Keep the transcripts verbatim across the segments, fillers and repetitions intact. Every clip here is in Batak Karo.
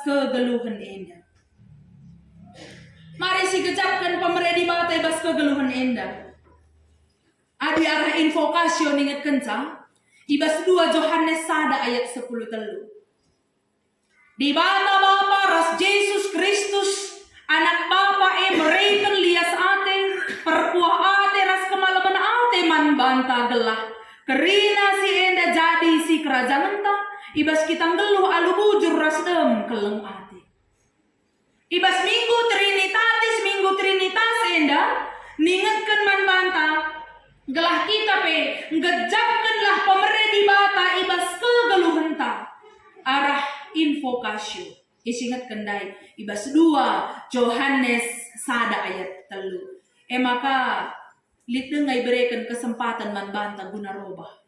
kegeluhen enda. Mari sigejapken pemere Dibata i bas kegeluhen enda. Adi arah invokasio ningetkenca, i bas dua Johanes sada ayat sepuluh telu. Dibata Bapa ras Jesus Kristus, Anak Bapa e mereken lias ate, perkuah ate ras kemalemen ate man banta gelah kerina si enda jadi sikerajanenta, i bas kita nggeluh alu bujur ras dem keleng ate. I bas Minggu Trinitatis, Minggu Trinitas enda ningetken man banta, gelah kita pe ngejapkenlah pemere Dibata i bas kegeluhenta arah invokasio. Isingetken ndai i bas dua Johanes sada ayat telu. E maka, lit denga ibereken kesempaten man banta guna robah.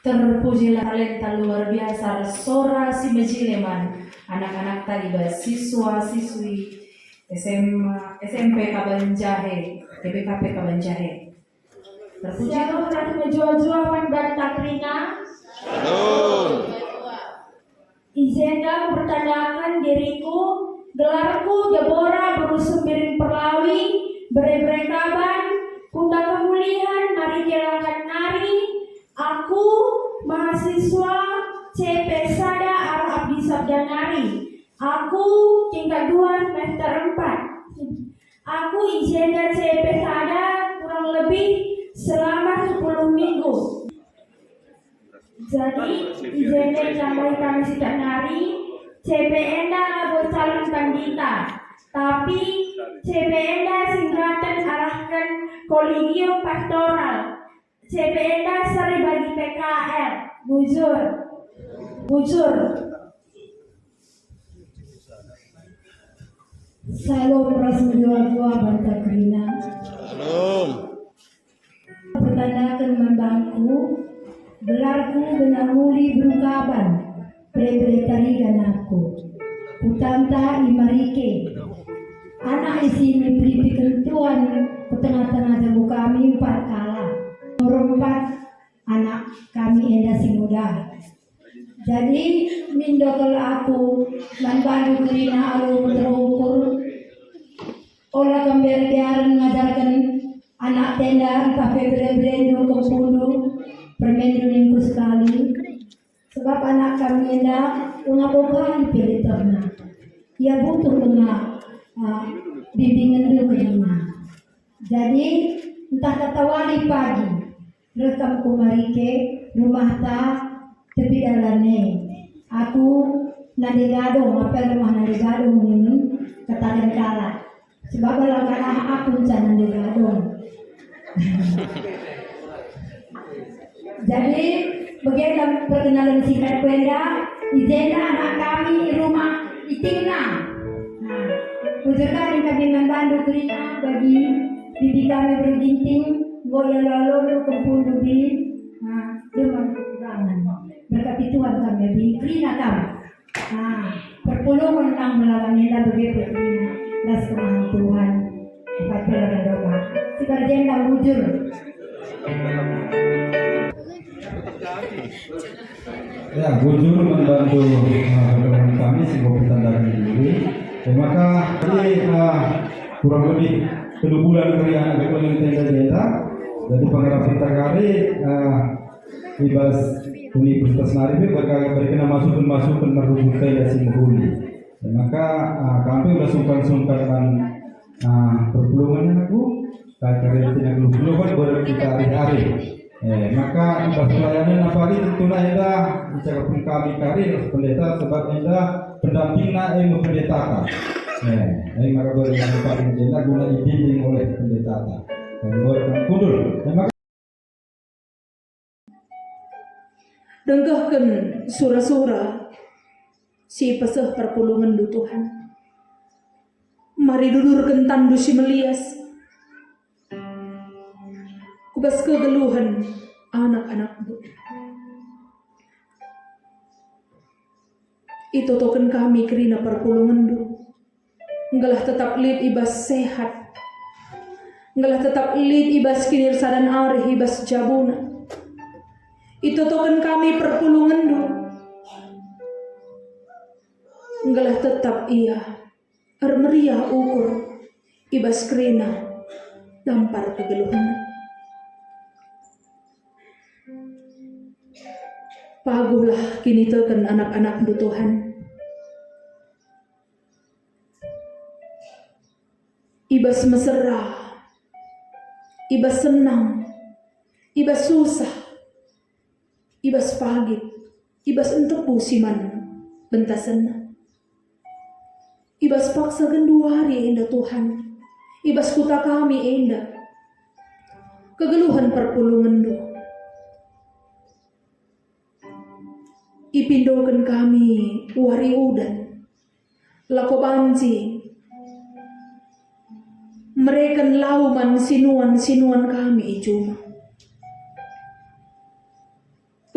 Terpujilah talenta luar biasa ras sora si mejile man anak-anak tadi bas siswa-siswi S M, S M P Kaban Jahe, T P K P Kaban Jahe. Terpuji. Shalom ras mejuah-juah man banta kerina. Shalom. I jenda kupertandaken diriku, gelarku Debora beru Sembiring Perlawi, bere-bere Kaban, Kuta Kemulihan, Marike Langkat nari. Aku mahasiswa C P sada arah Abdi Sabda nari. Aku tingkat dua semester empat. Aku i jenda C P sada kurang lebih selama sepuluh minggu. Jadi, i jenda itambahi kami sitik nari, C P enda labo calon pandita, tapi C P enda singkatan arahken Kolegium Pastoral. C P enda seri bagi P K L. Bujur. Bujur. Shalom ras mejuah-juah banta kerina. Shalom. Pertandaken man bangku, gelarku Gena Muli beru Kaban, bere-bere Tarigan aku. Kutanta i Marike. Anak isi nipelipiken Tuhan ku tengah-tengah jabu kami empat kalak. Nomor empat anak kami enda si nguda. Jadi, mindo kal aku man bandu kerina alu terukur. Ola kam biar-biaren ngajarken anak enda ntah pe bere-berendu, kempundu, permenndu ningku sekali. Sebab anak kami enda labo kai pe literna. Ia butuh denga, ah, bimbingenndu kerina. Jadi, ntah kata wari pagi, reh kam ku Marike, rumahta tepi dalan e. Aku nande gadong, apa rumah nande gadong ninin kataken kalak. Sebab la ngkana aku nca nande gadong. Jadi, bage kam perkenalan singkat ku enda, i jenda anak kami i rumah itingna. Nah, bujur kami kami man bandu kerina bagi bibi kami Beru Ginting, enggo ialo-alondu kempundu di, nah, deban kekurangan. Berkati Tuhan kami, bagi kerina kami. Nah, perpulungen nang melawan enda bage pe kerina ras kemahan Tuhan. Empat puluh doa. Si barjenda bujur. Ya, bujur man bandu, eh, teman kami si enggo petandaken diri. Ya, maka, jadi, eh, kurang lebih telu bulan kari anak kekelengen tenda jenda. Jadi, pengarap kita kari, eh, i bas Universitas nari pe berka-, berkena masukan-masukan merubah tenda si mehuli. Ya, maka, eh, kami udah sungkan-sungkan man, eh, perpulungen aku, kari-kari tina geluh-geluh kan buat kita hari-hari. Eh, maka i bas pelayanan apalagi tentuna enda icakapken kami kari ras pendeta, sebab enda pendampingna e me pendetata. Eh, eh, maka boleh yang paling jenda guna dibimbing oleh pendetata. Dan boleh kundul. Dan maka denggehken sura-sura si peseh perpulungenndu, Tuhan. Mari dudurken tanNdu si melias. Ku bas kegeluhen anak-anakNdu. Itotoken kami kerina perpulungenndu. Nggelah tetap lit i bas sehat. Nggelah tetap lit i bas kinirsadan arih i bas jabuna. Itotoken kami perpulungenndu. Nggelah tetap ia ermeriah ukur i bas kerina dampar kegeluhenna. Paguhlah kiniteken anak-anakNdu, Tuhan. I bas mesera, i bas senang, i bas susah, i bas pagit, i bas entepu si man bentasenna. I bas paksa genduari enda, Tuhan, i bas kuta kami enda, kegeluhen perpulungenNdu. Ipindoken kami wari udan, lako banci mereken lau man sinuan-sinuan kami i juma.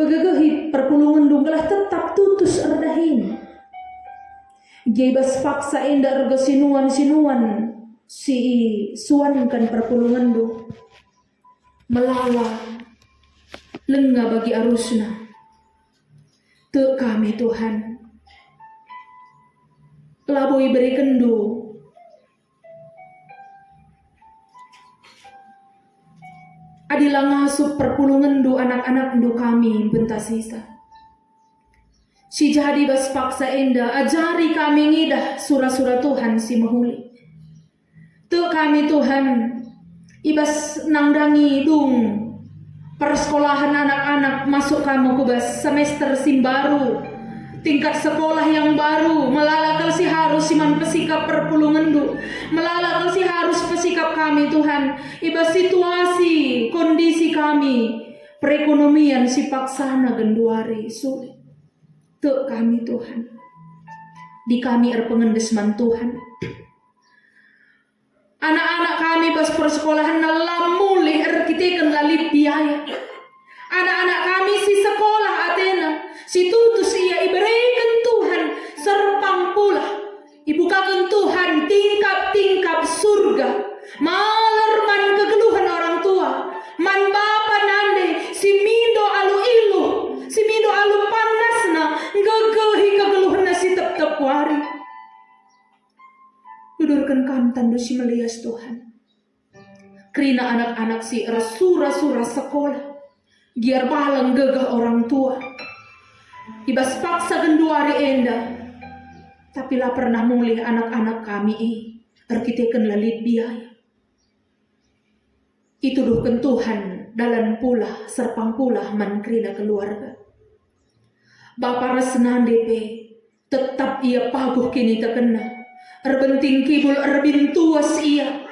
Pegegehi perpulungenndu gelah tetap tutus erdahin. Gia i bas paksa enda erga sinuan-sinuan si isuanken perpulungenndu. Melala lenga bagi arusna. Tek kami, Tuhan, labo iberekenndu adi la ngasup perpulungenndu anak-anakndu kami mbentasisa. Si jadi bas paksa enda, ajari kami ngidah sura-sura Tuhan si mehuli. Tek kami, Tuhan, i bas nandangi dung persekolahen anak-anak masuk kami ku bas semester si mbaru, tingkat sekolah yang baru, melala kal si harus si man pesikap perpulungenndu, melala kal si harus pesikap kami, Tuhan, i bas situasi, kondisi kami, perekonomian si paksana genduari sulit. Tek kami, Tuhan. Adi kami erpengendes man Tuhan, anak-anak kami bas persekolahenna la mulih erkiteken la lit biaya. Anak-anak kami si sekolah atena, si tutus ia ibereken Tuhan serpang pulah. Ibukaken Tuhan tingkap-tingkap surga. Maler man kegeluhen orang tua, man bapa nande si mindo alu iluh, si mindo alu panasna, nggegehi kegeluhenna si tep-tep wari. Udurken kam tandu si melias, Tuhan. Kerina anak-anak si ersura-sura sekolah, gia erbalang gegeh orang tua. I bas paksa genduari enda, tapi la pernah mulih anak-anak kami e, erkiteken la lit biaya. Ituduhken Tuhan dalan pulah, serpang pulah man kerina keluarga. Bapa ras nande pe tetap ia paguh kinitekenna. Erbenting kibul erbintuas ia.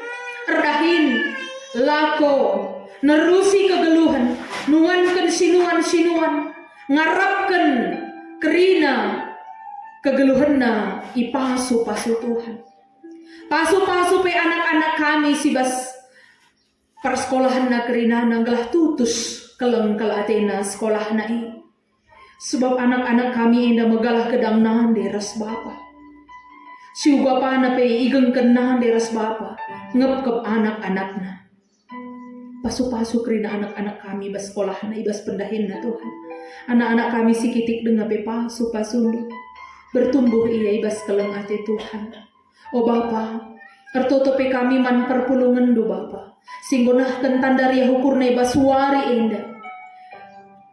Erdahin, lako, nerusi kegeluhen, nuanken sinuan-sinuan, ngarapken kerina kegeluhenna ipasu-pasu Tuhan. Pasu-pasu pe anak-anak kami si bas persekolahenna kerinana gelah tutus keleng kal atena sekolahna e. Sebab anak-anak kami enda megalah gedang nande ras bapa. Si uga bapana pe igengken nande ras bapa, ngepkep anak-anakna. Pasu-pasu kerina anak-anak kami bas sekolahna, i bas pendahinna, Tuhan. Anak-anak kami si kitik denga pe pasu-pasundu. Bertumbuh ia i bas keleng ate, Tuhan. O Bapa, ertoto pe kami man perpulungenndu, Bapa, si enggo nehken tanda riah ukurna i bas wari enda.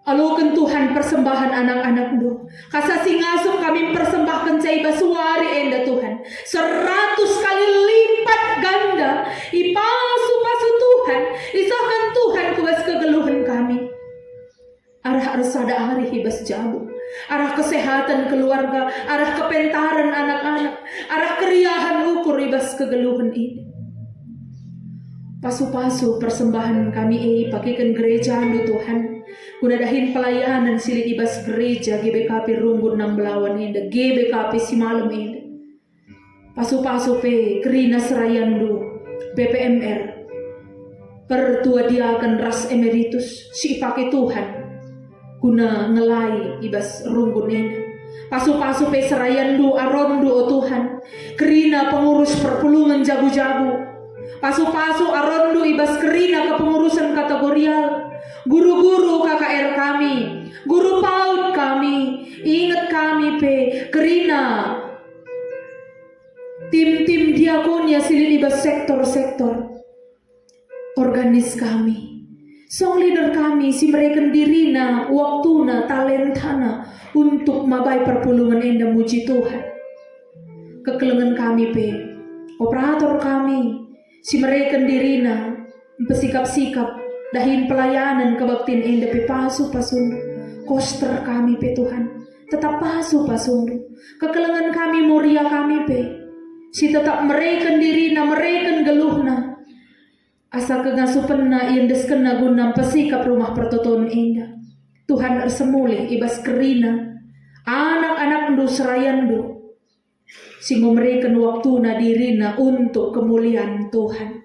Aloken Tuhan persembahen anak-anakndu. Kasa si ngasup kami mpersembahkenca i bas wari enda, Tuhan, seratus kali lipat ganda. Ipasu-pasu Tuhan, isehken Tuhan ku bas kegeluhen kami. Arah ersada arih i bas jabu, arah kesehatan keluarga, arah kepentaren anak-anak, arah keriahen ukur i bas kegeluhen ini. Pasu-pasu persembahen kami e pakeken gerejandu, Tuhan, guna dahin pelayanen si lit i bas gereja G B K P Runggun Nambelawan enda, G B K P si malem enda. Pasu-pasu pe kerina serayandu, P P M R, pertua diaken ras emeritus si ipake Tuhan guna ngelai i bas runggun enda. Pasu-pasu pe serayandu, aronndu, o Tuhan, kerina pengurus perpulungen jabu-jabu. Pasu-pasu aronndu i bas kerina kepengurusen kategorial, guru-guru K K R kami, guru PAUD kami, inget kami pe kerina tim-tim diakonia si lit i bas sektor-sektor, organis kami, song leader kami si mereken dirina, waktuna, talentana untuk mabai perpulungen enda muji Tuhan. Kekelengen kami pe, operator kami si mereken dirina, mpesikap-sikap dahin pelayanen kebaktin enda pe pasu-pasundu. Koster kami pe, Tuhan, tetap pasu-pasundu. Kekelengen kami, Moria kami pe, si tetap mereken dirina, mereken geluhna, asa kengasupenna iendeskenna guna mpesikap rumah pertoton enda. Tuhan, ersemulih i bas kerina anak-anakndu, serayandu, si enggo mereken waktuna, dirina untuk kemulian Tuhan.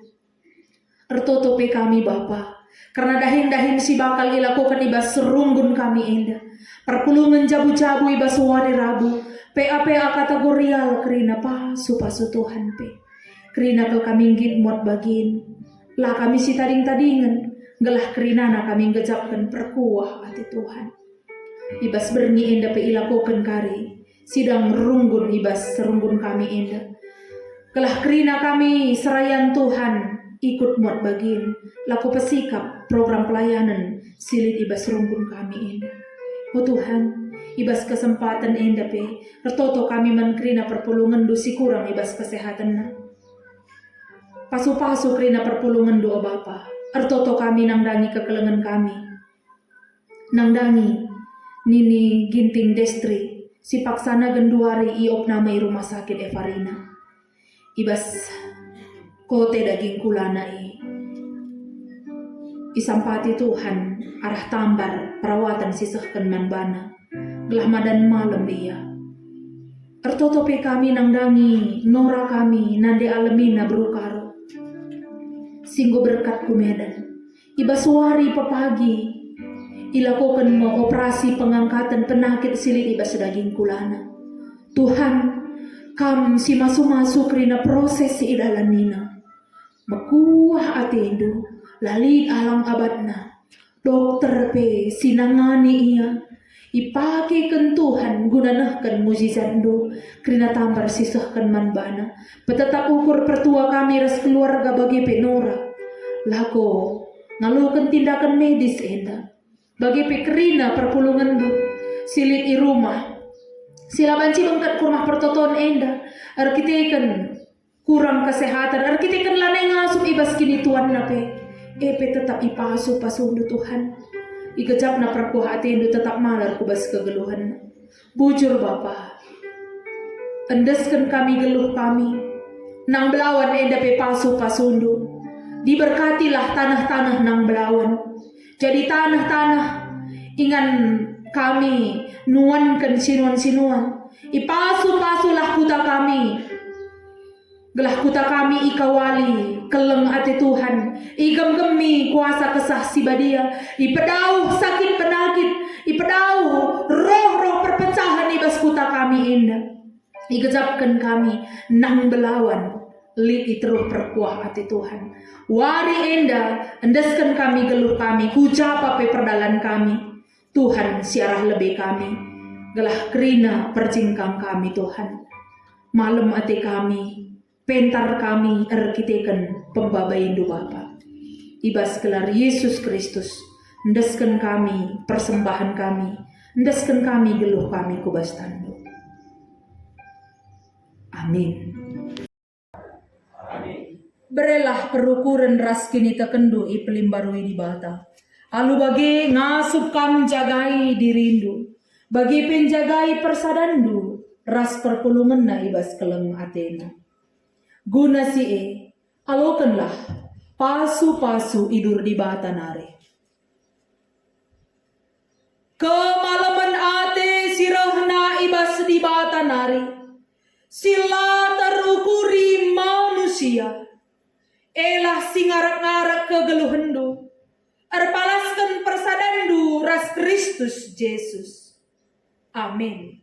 Ertoto pe kami, Bapa, Kerna dahin-dahin si bakal ilakoken i bas runggun kami enda, perpulungen jabu-jabu i bas wari Rabu, P A P A kategorial kerina pasu-pasu Tuhan pe. Kerina kal kami nggit muat bagin, la kami sitading-tadingen, gelah kerinana kami nggejapken perkuah ate Tuhan. I bas berngi enda pe ilakoken kari sidang runggun i bas runggun kami enda. Gelah kerina kami serayan Tuhan ikut muat bagin, lako pesikap program pelayanen si lit i bas runggun kami enda. O Tuhan, i bas kesempaten enda pe, ertoto kami man kerina perpulungenNdu si kurang i bas kesehatenna. Pasu-pasu kerina perpulungenNdu, o Bapa, ertoto kami nandangi kekelengen kami. Nandangi nini Ginting Destri si paksana genduari iopna me i Rumah Sakit Evarina. I bas kote daging kulana e, isampati Tuhan arah tambar perawatan si sehken man bana, gelah madan malem ia. Ertoto pe kami nandangi nora kami nande alemina beru Karo, si enggo berkat ku Medan. I bas wari pepagi, ilakoken me operasi pengangkatan penakit si lit i bas daging kulana. Tuhan, Kam si masu-masu kerina proses si idalanina. Mekuah ateNdu, la lit alang abatna. Dokter pe si nangani ia. Ipakeken Tuhan guna nehken mujizatNdu kerina tambar si sehken man bana. Petetap ukur pertua kami ras keluarga bage pe nora. Lako ngaloken tindaken medis enda. Bage pe kerina perpulungenNdu si lit i rumah, si la banci bengket ku rumah pertoton enda, erkiteken kurang kesehatan, erkiteken lanai ngasup i bas kinituanna pe, e pe tetap ipasu-pasuNdu, Tuhan. Igejapna perkuah ateNdu tetap malar ku bas kegeluhenna. Bujur, Bapa, endesken kami geluh kami. Nang belawan enda pe pasu-pasuNdu. Diberkatilah taneh-taneh nang belawan. Jadi taneh-taneh ingan kami nuanken sinuan-sinuan. Ipasu-pasulah kuta kami. Gelah kuta kami ikawali keleng ate Tuhan, igemgemi kuasa Kesah Si Badia, ipedauh sakit penakit, ipedauh roh-roh perpecahen i bas kuta kami enda. Igejapken kami nang belawan lit i teruh perkuah ate Tuhan. Wari enda endesken kami geluh kami, ku japa pe perdalan kami. Tuhan si arah lebe kami, gelah kerina perjingkang kami, Tuhan. Malem ate kami, pentar kami erkiteken pembabaindu, Bapa. I bas gelar Yesus Kristus, endesken kami persembahen kami, endesken kami geluh kami ku bas tanNdu. Amin. Berelah perukuren ras kinitekenndu ipelimbarui Dibata. Alu bage ngasup kam njagai dirindu, bage pe njagai persadanndu ras perpulungenna i bas keleng atena. Guna si e, alokenlah pasu-pasu idur Dibata nari. Kemalemen ate si rehna i bas Dibata nari, si la terukuri manusia, elah si ngarap-ngarap kegeluhenndu, erpalasken persadanndu ras Kristus Jesus. Amin.